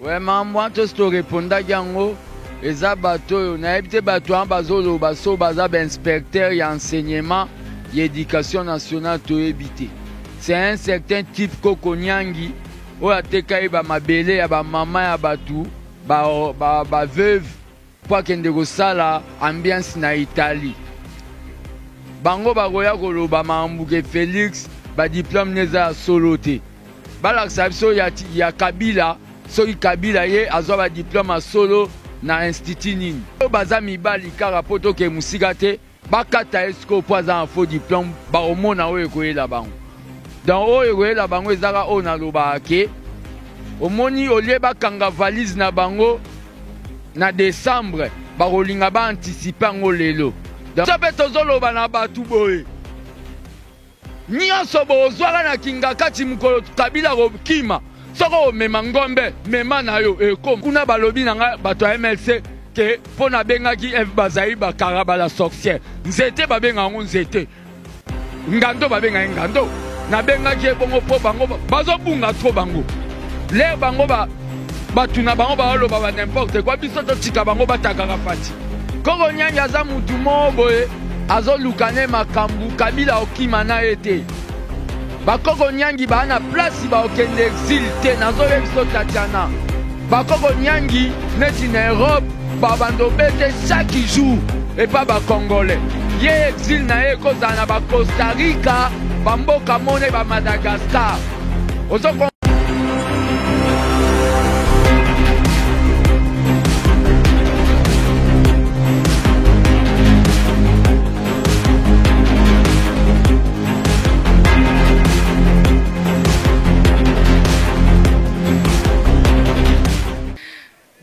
Ouais makambo wana tosi to repondaki yango eza bato oyo nayebi te bato wana bazoloba so baza ba inspecteur ya enseignement ya education nationale toyebi te c'est un certain type koko nyangi oyo ateka ye bamabele ya bamama ya bato ba, ba, ba veuve mpo akende kosala ambiance na Italie. Bango bakoya koloba makambo ke Felix ba diplome ne eza ya solo te. Balakisa biso ya, ya Kabila soki Kabila ye azwa ba diplome ya solo na institut nini. Oyo baza mibali kaka mpo tokee mosika te. Bakata ye sikoyo po aza na faux diplome bakomona oyo ekoyela bango donc oyo ekoyela bango ezaka oyo nalobaka ke omoni olie bakanga valise na bango na decembre bakolinga ba anticipe yango lelo donc biso pe tozoloba na batu boye Nionso bozwaka na kingakati mokolo kabila akokima soki omema ngombe mema na yo ekoma kuna balobi na nga bato ya mlc ke mpo nabengaki eve bazali bakaraba la sorcière nzete babenga yango nzete ngando babenga ye ngando nabengaki ye bongo mpo bango bazobunga trop bango lere bango ba bato na bango baoloba ba n'importe quoi biso totika bango batakaka fati koko nyangi aza mutu moko boye azoluka ne makambu kabila okima na ye te bakoko nyangi baa na place baokende exil te nazoyebiso tatiana bakoko nyangi neti na europe babanda obete chaque jour epa bacongolais ye exil na ye ekozala na bacosta rica bamboka mone bamadagascar ozo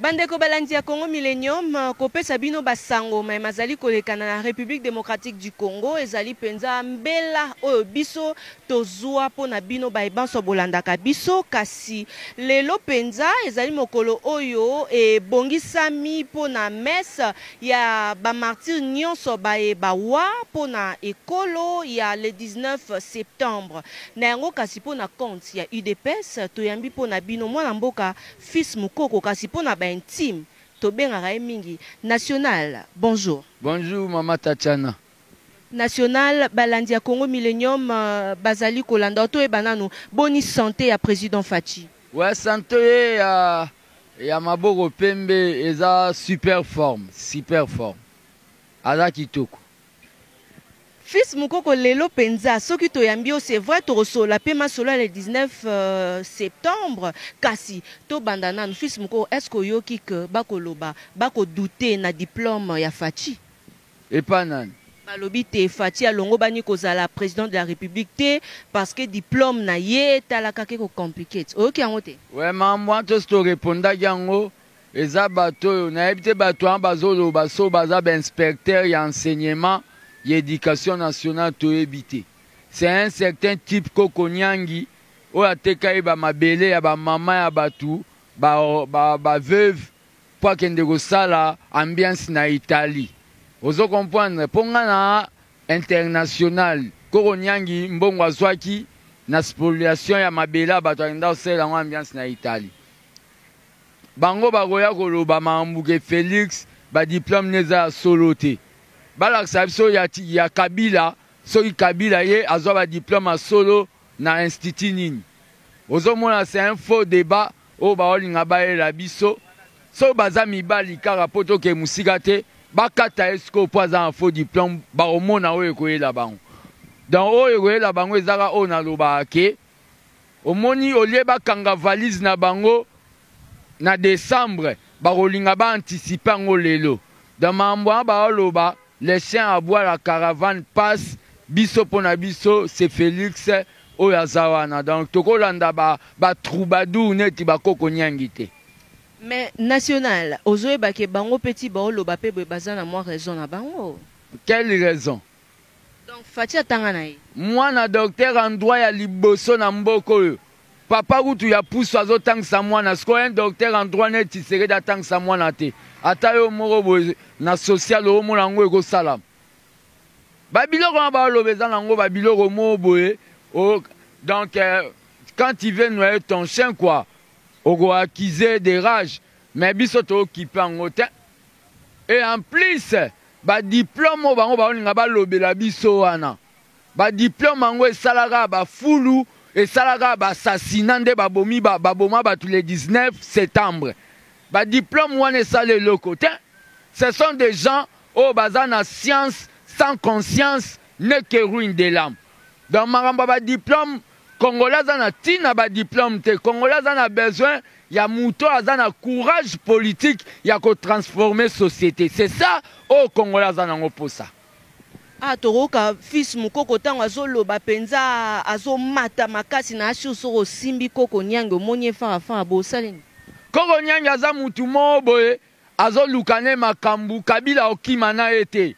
Bandeko balandi ya Congo Millennium, kopesa bino ba sango maye mazali kolekana na Republique democratique du Congo ezali penza mbela oyo biso Tozua mpo na bino baye banso bolandaka biso, kasi lelo mpenza ezali mokolo oyo ebongisami mpo na messe ya ba martyrs nionso baye bawa mpo na ekolo ya le 19 septembre. Na yango kasi mpo na compte ya udps toyambi mpo na bino mwana mboka Fils Mukoko kasi mpo na ba intimes tobengaka ye mingi National. Bonjour. Bonjour mama Tatiana. National, balandi ya Congo Millenium bazali kolanda yo, toyeba nanu boni sante ya president Fatshi? Ouais sante ye ya ya maboko pembe eza super forme super forme aza kitoko. Fils Mukoko lelo penza soki toyambi yo c'est vrai tokosolola pe masolo ya le 19 septembre kasi tobanda nanu Fils Mukoko est ce que oyoki que bakoloba bako douter na diplome ya Fatshi? Epa nani? Balobi te Fatshi alongobani kozala president de la republique te parce que diplome na ye tala kaka eko complicate oyoki yango te? Ouais makambo wana tosi to repondaki yango eza bato oyo nayebi te bato wana bazoloba so baza ba inspecteur ya enseignement ya education nationale toyebi te c'est un certain type koko nyangi oyo ateka ye ba mabele ya ba mama ya bato ba, ba, ba veuve po akende kosala ambiance na Italie ozo comprendre po nga na international koko niangi mbongo azwaki na spoliation ya mabele ya bato akenda kosalela yango ambiance na Italie bango bakoya koloba makambo ke Felix ba diplome ne eza ya solo te balakisa biso ya, ya Kabila soki Kabila ye azwa ba diplome ya solo na institut nini ozomona c'est un faux débat oyo baolinga bayela biso soki baza mibali kaka mpo tokee mosika te bakata ye sikoyo mpo aza na faux diplome bakomona oyo ekoyela bango donc oyo ekoyela bango ezaka oyo nalobaka ke omoni olie bakanga valise na bango na decembre bakolinga ba anticipe yango lelo donc makambo wana baoloba Le chien aboie la caravane passe biso pona biso c'est Felix oyo aza wana donc tokolanda ba ba troubadour neti ba koko niangi te. Mais national ozoyeba ke bango pe ti baoloba pe boye baza na mwa raison na bango. Quelle raison? Donc Fatshi atanga na ye. Mwana docteur en droit ya liboso na mboka oyo Papa kutu ya pusu azo tangisa mwana sikoyo un docteur en droit neti Tshisekedi atangisa mwana te ata yo moko boye na social omona yango ekosalama ba biloko wana baoloba eza nango ba biloko moko boye o donc euh, quand tu veux noyer ton chien quoi. Oko accuser de rage mais biso to kipe yango te. Et en plus ba diplome oyo bango baolinga balobela biso wana, ba diplome yango esalaka ba fulu, esalaka ba assassinat nde babomi ba, baboma bato le 19 septembre. Ba diplome wana esala eloko te. Ce sont des gens oyo baza na science sans conscience n'est que ruine de l'âme. Donc makambo ya ba diplome, Congolais aza na tina ba diplome te. Congolais aza na besoin ya moto aza na courage politique ya ko transformer société. C'est ça oyo Congolais aza nango posa. Ah, tokoyoka Fils Mukoko ntango azoloba mpenza, azomata makasi na asur. Soki osimbi Koko Nyange, omoni ye farafara, bosali nini? Koko Nyange aza mutu moko boye azoluka ne makambo. Kabila okima na ye te.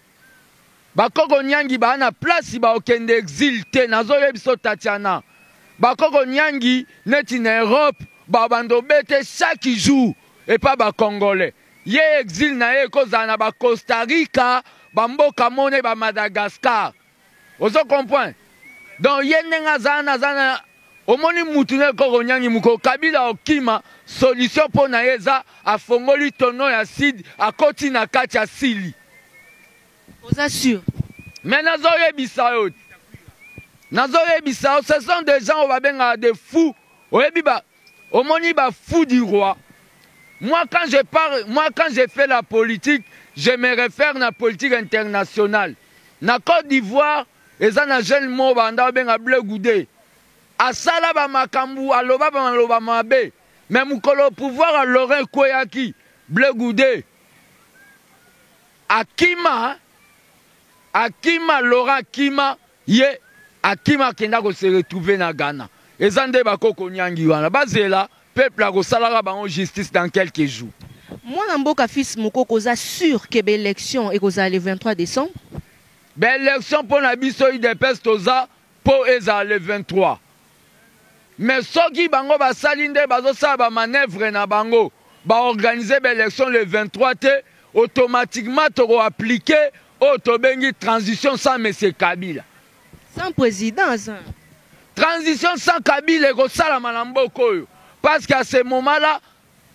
Bakoko Nyangi baa na place baokende exil te. Nazoyebi so Tatiana, bakoko Nyangi neti na Europe babanda obete chaque jour epa bacongolais. Ye exil na ye ekozala na baCosta Rica, bamboka mone baMadagascar, ozo comprendre? Donc ye ndenge aza na aza na omoni mutu na ekoko Nyangi moko Kabila okima, solution mpo na ye eza afongoli tono ya sud, akoti na kati ya sili. Oza sûr? Mais nazoyebisa yo, nazoyebisa yo, ce sont des gens oyo babengaka des fous. Oyebi ba omoni ba fou du roi. Moi quand je parle, moi quand je fais la politique, je me réfère na politique internationale. Na Côte d'Ivoire eza na jeune moko banda babenga Bleu Goudé, asala bamakambo, aloba bamaloba mabe, mais mokolo pouvoir ya Laurent ekweyaki, Bleu Goudé akima, akima. Laurent akima, ye akima, akenda kose retrouver na Ghana. Eza nde bakoko Nyangi wana, bazela peuple akosalaka bango justice dans quelques jours. Mwana mboka Fils Mukoko, oza sûr ke baélection ekozala le 23 décembre? Baélection mpo na biso UDPS toza mpo ezala le 23, mais soki bango basali nde bazosala bamanœuvre na bango, baorganiser baélection le 23 te, automatiquement tokoappliquer oyo tobengi transition sans monsieur Kabila. Sans président aza. Transition sans Kabila ekosalama na mboka oyo, parce qu'à ce moment là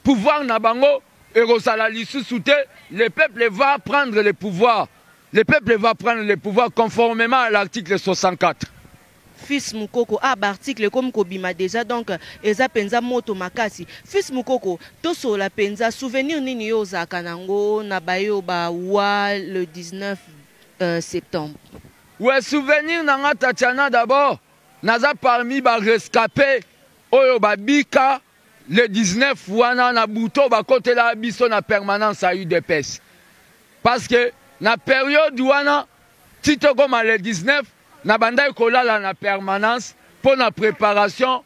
pouvoir na bango ekozala lisusu te. Le peuple va prendre le pouvoir, le peuple va prendre le pouvoir conformément à l'article 64. Fils Mukoko, ah, baarticle ekomi kobima déjà, donc eza mpenza moto makasi. Fils Mukoko, tosola mpenza souvenir nini yo ozalaka nango na bayo bawa le 19 septembre? Ouais, souvenir na nga, Tatiana, d'abord naza parmi barescapé oyo babika le 19 wana na buto bakotela biso na permanence ya UDPS, parce que na période wana ti tokoma le 19, na bandaki kolala na permanence mpo na préparation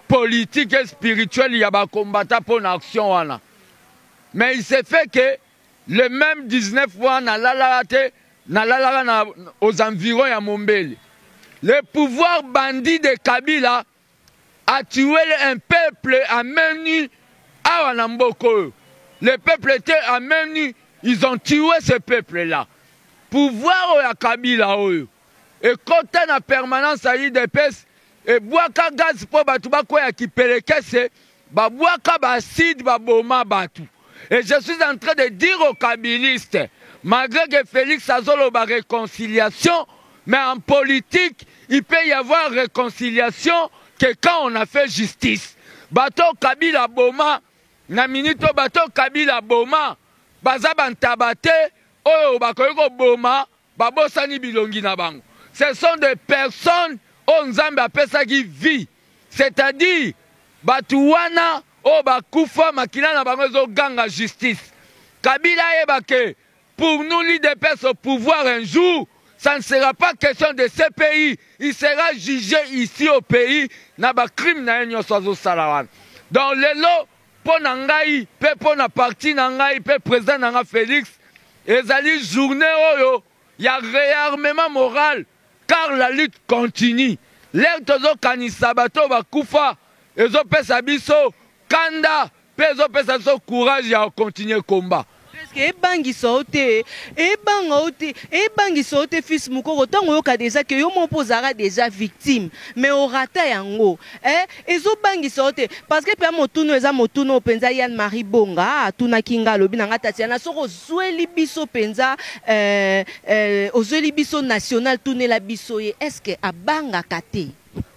politique et spirituelle ya bacombattants mpo na action wana. Mais il s'est fait que le même 19 wana nalalaka te, nalalaka na aux environs ya Mombele. Le pouvoir bandit de Kabila a tué un peuple à main nue awa na mboka oyo. Le peuple était à main nue, ils ont tué ce peuple là. Pouvoir oyo ya Kabila oyo ekota na permanence ya UDPS, ebwaka gaz mpo bato bakwea kipelekese, babwaka baacide, baboma bato. Et je suis en train de dire aux kabilistes, malgré que Félix azoloba réconciliation, mais en politique il peut y avoir réconciliation que quand on a fait justice. Bato Kabila boma na minute oyo, bato Kabila boma baza bantaba te oyo bakoki koboma babosani bilongi na bango. Ce sont des personnes oyo Nzambe apesaki vie, c'est-à-dire bato wana oyo bakufa, makila na bango ezoganga justice. Kabila ayeba ke pour nous, l'UDPS au pouvoir un jour, ça ne sera pas question de ce pays, il sera jugé ici au pays na bacrime na ye nyonso azosala wana. Donc lelo mpo na ngai mpe mpo na parti na ngai mpe président na nga Félix, ezali journée oyo ya réarmement moral, car la lutte continue. L'heure tozokanisa bato bakufa, ezopesa biso kanda mpe ezopesa biso courage ya kocontinue combat. Est-ce que ebangisa yo te, ebanga yo te, ebangisa yo te, fils Mukoko, ntango oyoka déjà ke yo moko mpo ozalaka déjà victime, mais orata yango, eh, ezobangisa yo te? Parce que mpe motuna eza motuna oyo mpenza Yann Marie Bonga atunaki nga, alobi na nga: Tatiana, soki ozweli biso mpenza ozweli biso national, tunela biso ye, est ce que abangaka te?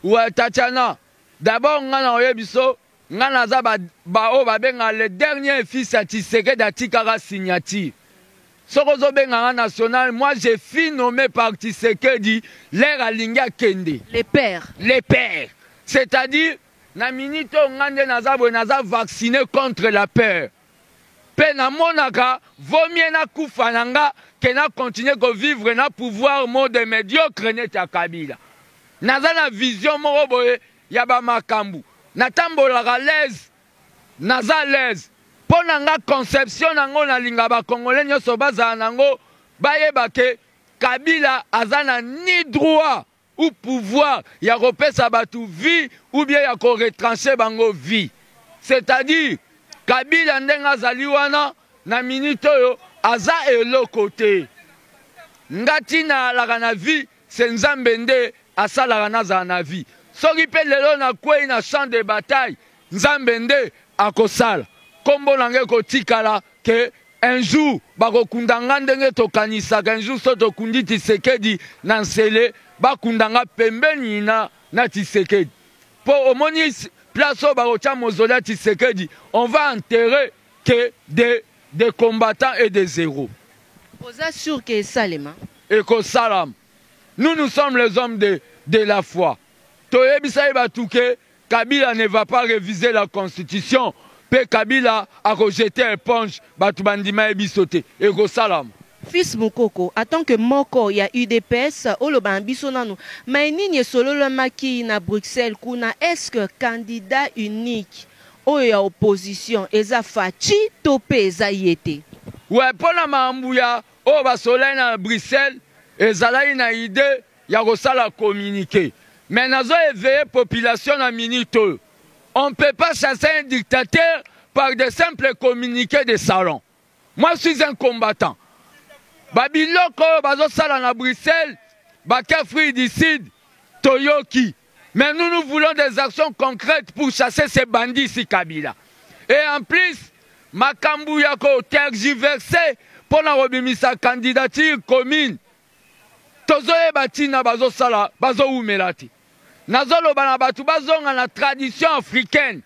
Ouais, Tatiana, d'abord nga na oyebi so nga naza baoyo babengaka le dernier fils ya Tshisekedi atikaka signature. Soki ozobenga nga national, moi je fus nommé par Tshisekedi l'heure alingi akende. Le père. Le père, c'est-à-dire na minute oyo nga nde naza boye, naza vacciné contre la peur. Mpe namonaka vaut mieux nakufa na nga ke na continue kovivre na pouvoir mode médiocre neti ya Kabila. Naza na vision moko boye ya bamakambo, natambolaka l'aise, naza l'aise. Mpo na nga, conception nango, nalinga bakongolais nyonso bazala nango, bayeba ke Kabila aza na ni droit ou pouvoir ya kopesa bato vie ou bien ya koretrancher bango vie. C'est-à-dire Kabila ndenge azali wana na minute oyo, aza eloko te. Nga ntina alaka na vie, se Nzambe nde asalaka nazala na vie. Soki mpe lelo nakwei na champ de bataille, Nzambe nde akosala nkombo na ngai ekotikala, ke un jour bakokunda nga ndenge tokanisaka. Un jour so tokundi Tshisekedi na Nsele, bakunda nga pembeni na Tshisekedi, mpo omoni place oyo bakotya mausolée ya Tshisekedi, on va enterrer que des combattants et des héros. Oza sûr ke esalema? Ekosalama. Nous, nous sommes les hommes de la foi. Toyebisa ye bato ke Kabila ne va pas réviser la constitution, mpe Kabila akojeter éponge. Bato bandima ye biso te, ekosalama. Fils Mukoko, en tant que moko ya UDPS, oloba na biso nanu mai nini esololamaki na Bruxelles kuna? Est ce que candidat unique oyo ya opposition eza Fatshi to mpe eza ye te? We, mpo na makambo ya oyo basololaki na Bruxelles, ezalaki na idée ya kosala communiqué, mais nazo éveiller population na minute oyo: on ne peut pas chasser un dictateur par de simples communiqués de salon. Moi, je suis un combattant. Babiloko oyo bazosala na Bruxelles, bake Afrique du Sud, toyoki, mais nous, nous voulons des actions concrètes pour chasser ces bandits ici, Kabila. Et en plus, makambo ya kotergiverser mpo na kobimisa candidature commune, tozoyeba ntina bazosala, bazowumela te. Nazoloba na bato bazonga na tradition africaine.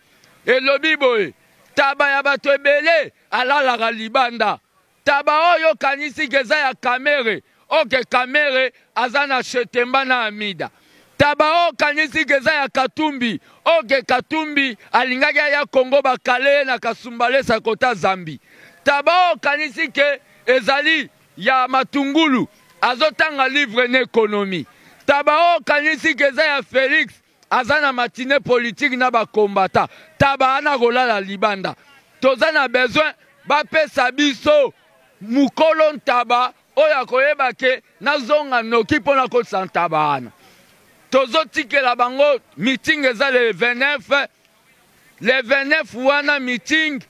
Elobi boye: taba ya bato ebele alalaka libanda. Taba oyo okanisi ke eza ya Kamerhe, oke Kamerhe aza na Shetemba na Amida. Taba oyo okanisi ke eza ya Katumbi, oke Katumbi alingaki aya Kongo, bakale ye na Kasumbalesa kota Zambi. Taba oyo okanisi ke ezali ya Matungulu, azotanga livre na économie. Taba oyo okanisi ke eza ya Félix, aza na matinée politique na bakombata. Taba ana kolala libanda. Toza na besoin bapesa biso mokolo ntaba oyo akoyeba ke nazonga noki mpo na kotisa ntaba wana. Tozotikela bango meeting eza le 29. Le 29 wana meeting,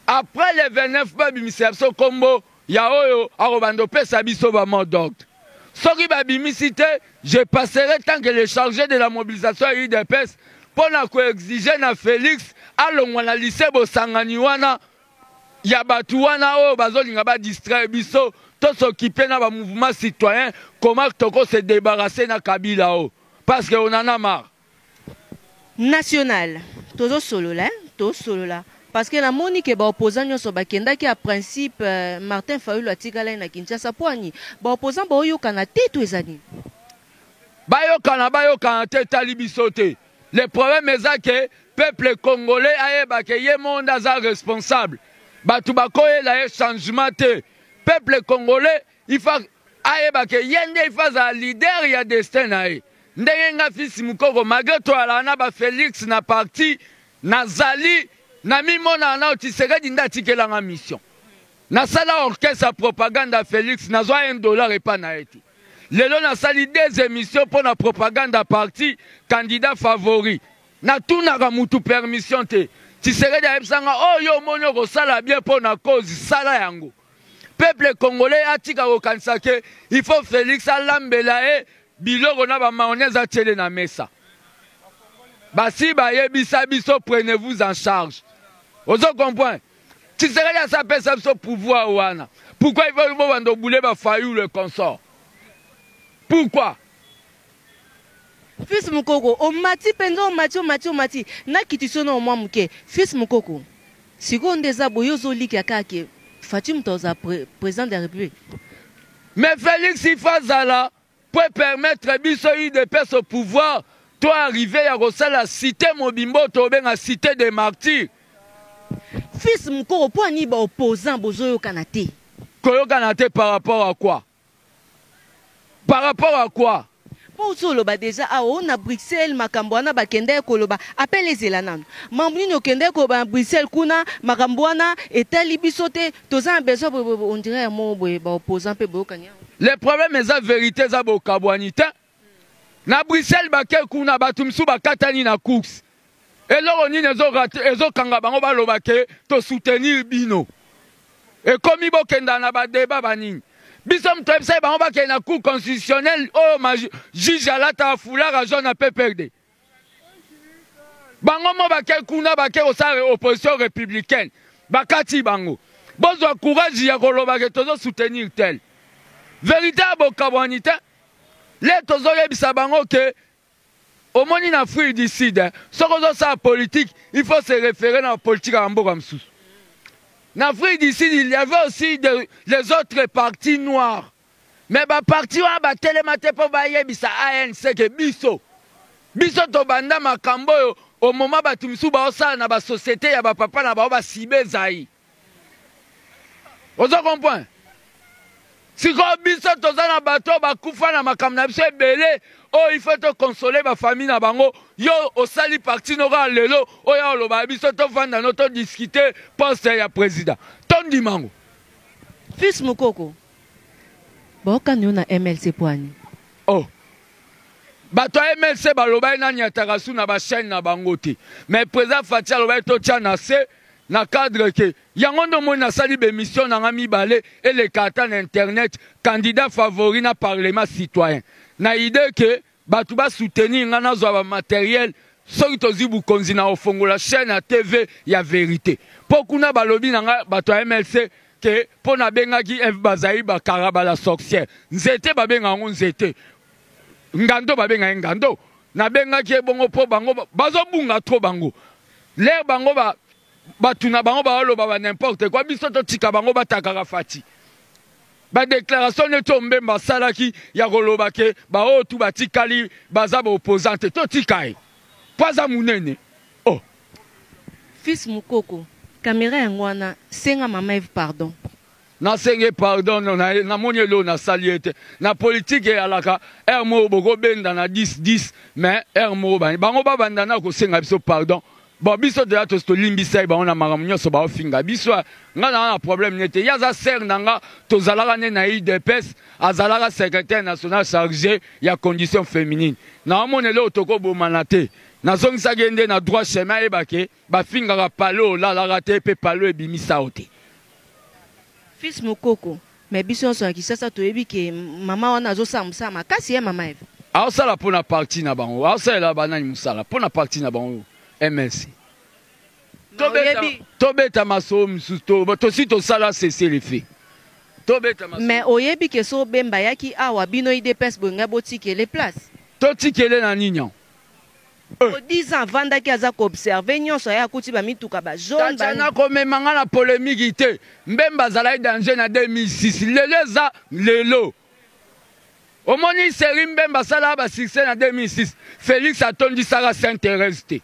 après le 29 babimisela biso nkombo ya oyo akobanda opesa biso bamot d'ordre. Soki babimisi te, je passerai tant que le chargé de la mobilisation ya UDPS mpo na koexiger na Félix alongwa na lycée Bosangani wana ya bato wana oyo bazolinga badistraire biso. Tos'occuper na bamouvement citoyen, comment toko se débarrasser na Kabila oyo, parce que on en a marre. National, tozosolola, tosolola, parce que namoni ke baopposant nyonso bakendaki ya principe. Martin Fayulu atikalaki na Kinshasa. Mpo ani baopposant baoyokana te to eza nini? Bayokana, bayokana te, etali biso te. Le problème eza ke peuple congolais ayeba ke ye monde aza responsable. Bato bakoyela ye changement te. Peuple congolais, il faut ayeba ke ye nde il faut azala leader ya destin na ye. Ndenge nga fils Mukoko, malgré toyalaka na bafélix na parti, nazali na mimonaka na Tshisekedi nde atikelanga mission. Nasala orchestre ya propagande ya Félix, nazwa 1 dollar epa na ye te. Lelo nasali deux émissions mpo na propagande ya parti, candidat favori. Natunaka mutu permission te. Tshisekedi ayebisanga: oyo omoni okosala bien mpo na cause, sala yango. Peuple congolais atika kokanisa ke il faut Felix alambela ye biloko na ba mayonnaise atiele na mesa. Basi bayebisa biso, prenez-vous en charge. Ozo comprendre? Tshisekedi asa apesa biso pouvoir wana. Pourquoi il faut bobanda obule ba Fayulu et consort? Pourquoi? Fils Mukoko, omati mpenza, omati, omati, omati. Nakiti so na mwa moke. Fils Mukoko, sikoyo nde eza boye, ozolikia kaka ke Fatshi moto aza président de la République. Mais Félix, il faut azala po permettre biso UDPS au pouvoir to arriver ya kosala cité mobimbo tobenga Cité des Martyrs. Fils Mukoko, mpo ani baopposant bozoyokana te? Koyokana te par rapport à quoi? Par rapport à quoi? Mpo osi oloba déjà awa o na Bruxelles, makambo wana bakendaki koloba, appel ezela nano. Mambo nini okendaki koloba na Bruxelles kuna? Makambo wana etali biso te, toza na besoin boye boye. On dirait ya moko boye, baopposant mpe boyokani yango. Le problème eza vérité, eza bokabwani te. Na Bruxelles bake kuna, bato mosusu bakatani na course. Eloko nini ezokanga bango baloba ke tosoutenir bino? Ekomi bokenda na badeba banini? Biso moto ayebisaki bango bakende na Cour constitutionnelle oyo ma juge alataka foulard ya jaune ya PPRD. Bango mo bake kuna, bake kosala opposition républicaine, bakati bango. Bozwa courage ya koloba ke tozosoutenir tel. Vérité ya bokabwani te. Le tozoyebisa bango ke omoni na Afrique du Sud, soki ozosala politique, il faut se référer na politique ya mboka mosusu. Na Afrique du Sud, il y avait aussi les autres partis noirs, mais baparti wana batelema te mpo bayebisa ANC ke biso tobanda makambo oyo. Au moment bato misusu baosala na basociété ya bapapa na bao basibe ezai, ozo comprendre? Sikoyo biso toza na bato oyo bakufa na makambo na biso ebele oyo il faut tokonsole bafamille na bango. Yo osali parti no kaka lelo oyo oloba biso tovanda no todiscute poste ya président, tondima yango? Fils Mukoko, baokani yo na MLC po ani? Oh, bato ya MLC balobaki nani ataka su na bachaîne na bango te, mais président Fatshi alobaki totya na se na cadre ke yango nde omoni nasali bémission na nga mibale eleka ata na internet, candidat favori na parlement citoyen, na idée ke bato basoutenir nga nazwa bamatériel. Soki tozwi bokonzi, na ofongola chaîne ya TV ya vérité, mpo kuna balobi na nga bato ya MLC ke mpo nabengaki F bazali bakaraba la sorcière, nzete babenga yango nzete, ngando babenga ye ngando. Nabengaki ye bongo mpo bango bazobunga trop. Bango lere bango bato na bango baoloba ba n'importe quoi, biso totika bango batakaka Fatshi. Badéclaration neti oyo Mbemba asalaki ya koloba ke baoyo tu batikali baza baopposant te, totika ye mpo aza monene, oh. Fils Mukoko, caméra yango wana, senga mama Eve pardon. Nasenge pardon? Namoni eloko nasali ye te. Na politike eyalaka heure moko bokobenda na 10 10, mais heure moko bango babanda na kosenga biso pardon. Bon, biso deja tosi tolimbisa ye bango na makambo nyonso baofinga biso. Nga na na problème ne te. Ye aza sœur na nga, tozalaka nde na UDPS, azalaka secrétaire national chargé ya condition féminine. Naomona eloko tokobomana te. Nazongisaki ye nde na droit chemin, ayebake bafingaka palo olalaka te mpe palo ebimisa yo te. Fils Mukoko, mais biso nyonso na Kisasa toyebi ke mama wana azosala mosala makasi ye mama Eve. Aosala mpo na parti na bango, aosalela banani mosala mpo na parti na bango MLC. Tobeta masolo mosusu, tosi tosala cessez-le-feu, tobeta. Mais oyebi ke so Bemba ayaki awa, bino UDPS bolingai botikele place. Totikele na nini? 10 ans avandaki, aza koobserve nyonso, aye akuti bamituka bajaune. Tatiana, komema nga na polémique te. Mbemba azalaki danger na 2006, lelo eza lelo. Omoni seri Mbemba asalaka basuccès na 2006, Félix atondisaka Saint Thérèse te.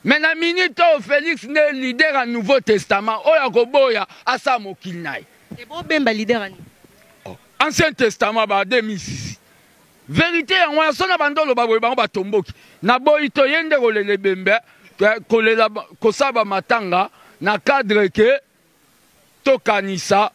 Mais na minute oyo, Félix nde leader ya Nouveau Testament. Oyo akoboya asala mokili na ye. Ebobemba leader ani? Oh, Ancien Testament ba 2006. Vérité yango wana. So na bando oloba boye, bango batomboki. Naboyi toye nde kolela ebembe, kolela, kosala bamatanga na cadre ke tokanisa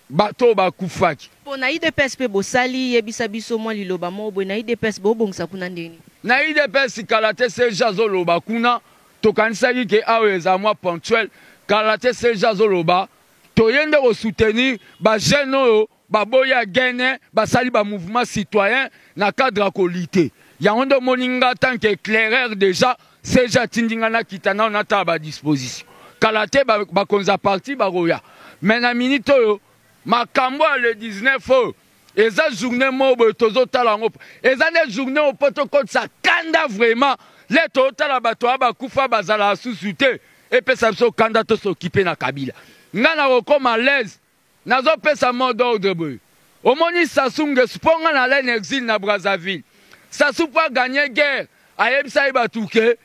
bato oyo bakufaki. Mpo na UDPS mpe bosali, yebisa biso mwa liloba moko boye na UDPS, bobongisa kuna ndeni? Na UDPS, kala te CG azoloba kuna. Tokanisaki ke awa eza mwa ponctuel. Kala te CG azoloba. Toye nde kosoutenir bajeune oyo baboyi agene, basali bamouvement citoyen na cadre ya kolite. Yango nde omoni nga tant que éclaireur déjà, CG atindi nga nakita nao natala badisposition. Kala te bakonzi ya parti bakoya. Mais na minute oyo makambo ya le 19 oyo eza journée moko boye tozotala yango, eza nde journée oyo mpo tokotisa kanda vraiment. Le tozotala bato oyo bakufa bazala susu te, epesa biso kanda tosokipe na Kabila. Nga na kokoma l'aise, nazopesa mot d'ordre boye. Omoni Sassou Nguesso, mpo nga na ala exil na Brazzaville, Sassou mpo aganye guerre ayebisa ye bato ke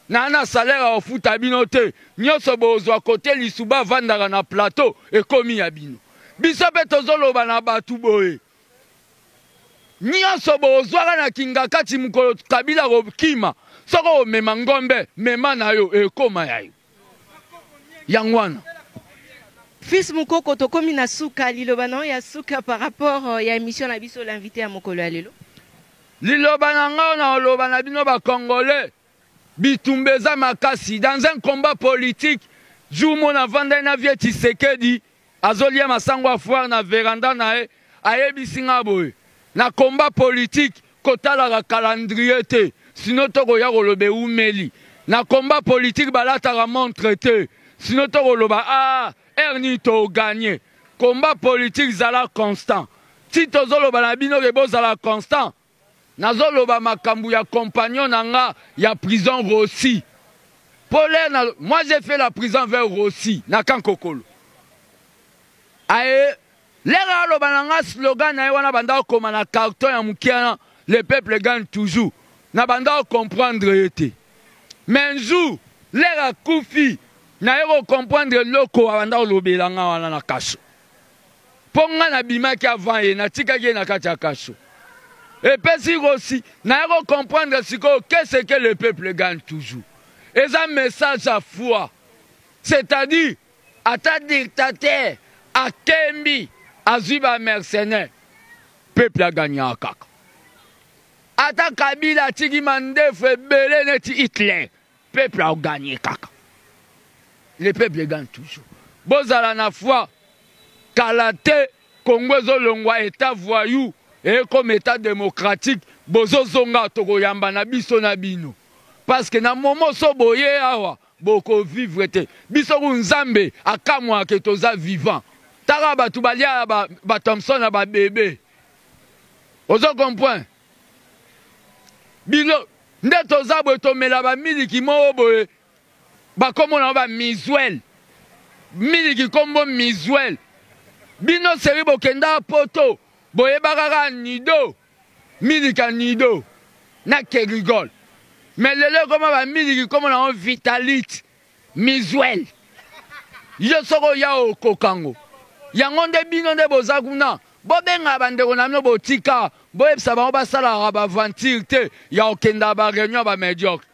na salaire ya kofuta bino te, nyonso bozwa kote lisuba avandaka na plateau ekomi ya bino. Biso mpe tozoloba na bato boye, nyonso bozwaka na Kingakati, mokolo Kabila kokima, soki omema ngombe mema na yo ekoma ya yo. Yango wana. Fils Mukoko, tokomi na suka. Liloba na yo ya suka par rapport ya émission na biso L'invité ya mokolo ya lelo? Liloba na ngai na oloba na bino bacongolais, bitumba eza makasi dans un combat politique. Jour mo navandai na vieux Tshisekedi, azolia masango ya foire na veranda na ye, ayebisi nga boye: na combat politique kotalaka calendrier te, sino tokoya koloba eumeli. Na combat politique balataka montre te, sino tokoloba ah heure nini toganye. Combat politique, zala constant. Ti tozoloba na bino ke bozala constant, nazoloba makambo ya compagnon na nga ya prison Rossi. Polaire na moi, j'ai fait la prison vers Rossi na Kankokolo. Aye lere aloba na nga slogan na ye wana, banda okoma na carton ya moke wana, "Le peuple gagne toujours". Na banda ocomprendre ye te, mais un jour lere akufi, naye kocomprendre eloko abanda kolobela nga wana na kaso, mpo nga nabimaki avant ye, natikaki ye na kati ya kaso. Epesi Rossi, naye kocomprendre sikoyo qu'est-ce que "le peuple gagne toujours". Eza message ya foi, c'est-à-dire ata dictateur akembi, azwi bamercenaire, peuple aganyaka kaka. Ata Kabila atiki mandefu ebele neti Hitler, peuple aganye kaka. Le peuple gagne toujours. Bozala na foi, kala te Kongo ezolongwa état voyou ekoma état démocratique. Bozozonga, tokoyamba na biso na bino, parce que na momo so boye awa bokovivre te. Biso ku Nzambe akamwaka toza vivant. Taka bato balia bathomson na babebe, ozo comprendre bilo nde toza boye, tomela bamiliki moko boye, bakombo na bamizwele, miliki kombo mizwele. Bino seri bokenda poto, boyeba kaka Nido, miliki ya Nido na Kerigol, mais lelo ekoma bamiliki kombo nango Vitalite, mizwele. Yo soki oya okokango yango nde bino nde boza kuna, bobengaka bandeko na bino, botika boyebisa bango basalaka baaventure te ya kokenda baréunion ya bamédiocre.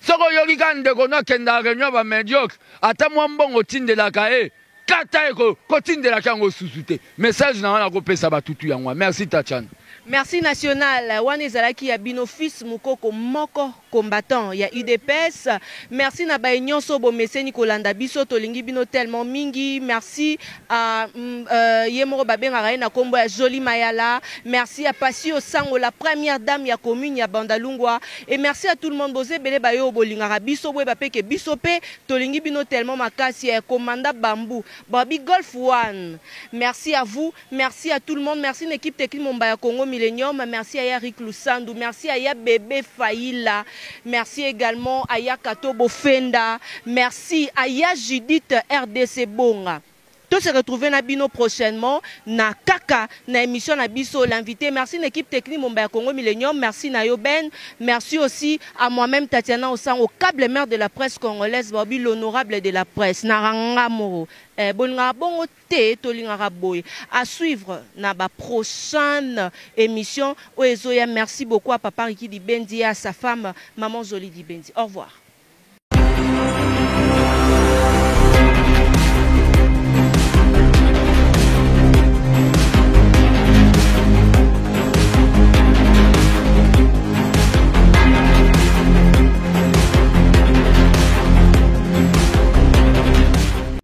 Soki oyoki kaka ndeko no akendaka réunion ya bamédiocre, ata mwa mbongo otindelaka ye, kata ye, kotindelaka yango susu te. Message na nga nakopesa batutu yango. Merci, Tatiana. Merci, national. Wana ezalaki ya bino Fils Mukoko, moko combattant ya UDPS. Merci na baye nyonso bomeseni kolanda biso, tolingi bino tellement mingi. Merci à ye moko babengaka ye na nkombo ya Joli Mayala. Merci à Pasi Osango, la première dame ya commune ya Bandalungwa, et merci à tout le monde. Boza ebele bayo bolingaka biso, boyeba mpe ke biso mpe tolingi bino tellement makasi. Ya commanda Bambu Babi Golf One, merci à vous, merci à tout le monde. Merci na équipe technique Momba ya Congo Millennium. Merci à Eric Lusandu, merci à Ya Bébé Faïla, merci également à Ya Kato Bofenda, merci à Ya Judith RDC Bonga. To se retrouver na bino prochainement na kaka na émission na biso L'invité. Merci na équipe technique Momba ya Congo Millennium, merci na yo Ben, merci aussi à moi-même Tatiana Osango, câble mère de la presse congolaise, Bobby l'honorable de la presse naranga moro eh, bolingaka bongo te, tolingaka boye. À suivre na ba prochaine émission oyo ezoya. Merci beaucoup à papa Riki Dibendi et à sa femme, maman Zoli Dibendi. Au revoir.